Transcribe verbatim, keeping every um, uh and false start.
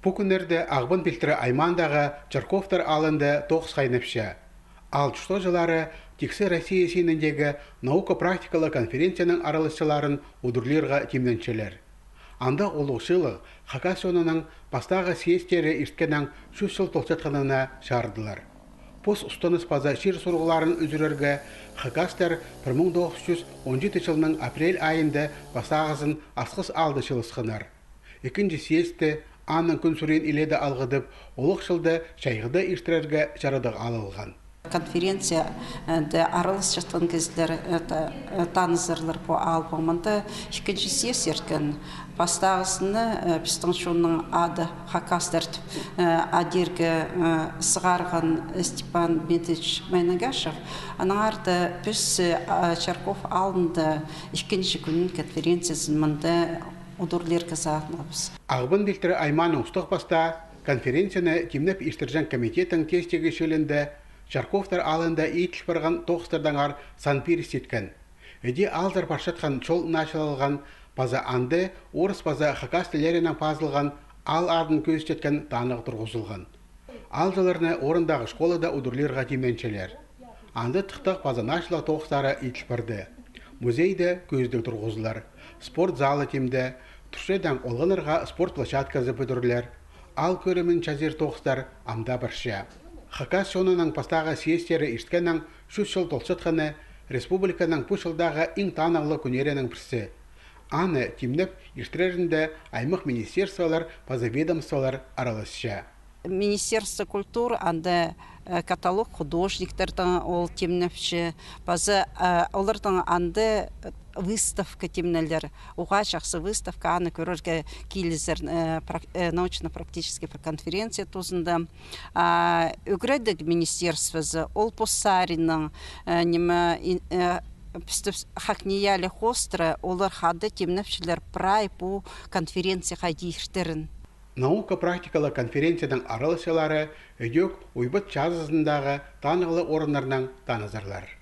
Пу кӱннерде Ағбан пилтірі аймаандағы Чарковтар аалында тоғыс хайнапча. Аал чуртағҷылары тиксі Россия синіндегі наука-практикалығ конференцияның араласчыларын удурлирға тимненчелер. Анда улуғ сыйлығ Хакас чонының пастағы съездтері ирткеннең чӱс чыл толчатханына чарыдылар. Пос устаныс паза чир сурығларын ӱзӱрерге хакастар пір муң тоғыс чӱс он читі чылның апрель айында пастағызын Асхыс аалда чыылысханнар. Ікінҷі съездті аның кӱн сӱреен илееде алғыдып, олох чылда чайғыда иртірерге чарадығ алылған. Конференцияда араласчатхан кізілер, э, та-, э, танызарлар пу аалбаң. Мында ікінҷі съезд ирткен. Пастағызына, э, пістің чонның ады хакастар тіп, э, адирға, э, сығарған Степан Дмитриевич Майнагашев. Аннаңар даа піс, э, а, Чарков аалында ікінҷі кӱннің конференциязын мында удурлирға сағынғабыс. Ағбан пилтірі аймааның устағ-пастаа конференцияны тимнеп иртірҷең комитеттің тестегі чыылиинда Чарковтар аалында иділ парған тоғыстардаңар сан пиріс иткен. Іди аалзар парчатхан чол начылалған паза анда орыс паза хакас тіллерінең пазылған аал адын кӧзітчеткен танығ турғызылған. Аалҷыларны орындағы школада удурлирға тимненчелер. Анда тыхтағ паза начыллығ тоғыстары иділ парды. Музейде кӧзідіг турғызылар, спорт залы тимде, турчадаң олғаннарға спорт площадказы пӱдірілер. Аал кӧрімін чазир тоғыстар ам даа парча. Хакас чонының пастағы съездтері ирткеннең чӱс чыл толчатханы республиканың пу чылдағы иң танығлығ кӱннерінің пірсі. Аны тимнеп иртірерінде аймах министерстволар паза ведомстволар араласча. Министерство культуры анда, э, каталог художниктернің ол тимнепче, паза, э, оларның анда, э, выставка тимнелер. Уғаа чахсы выставка, аны кӧрерге килізер, э, прак-, э, научно-практический конференция тузында. А, ӱгредіг министерствозы, ол пос саринаң, э, ниме, ин-, э, пістің ХакНИИЯЛИ хоостыра, олар хада тимнепчелер прай пу конференция хайди иртерін. Наука-практикалығ конференцияның араласчылары ідӧк уйбат чазызындағы танығлығ орыннарнаң танызарлар.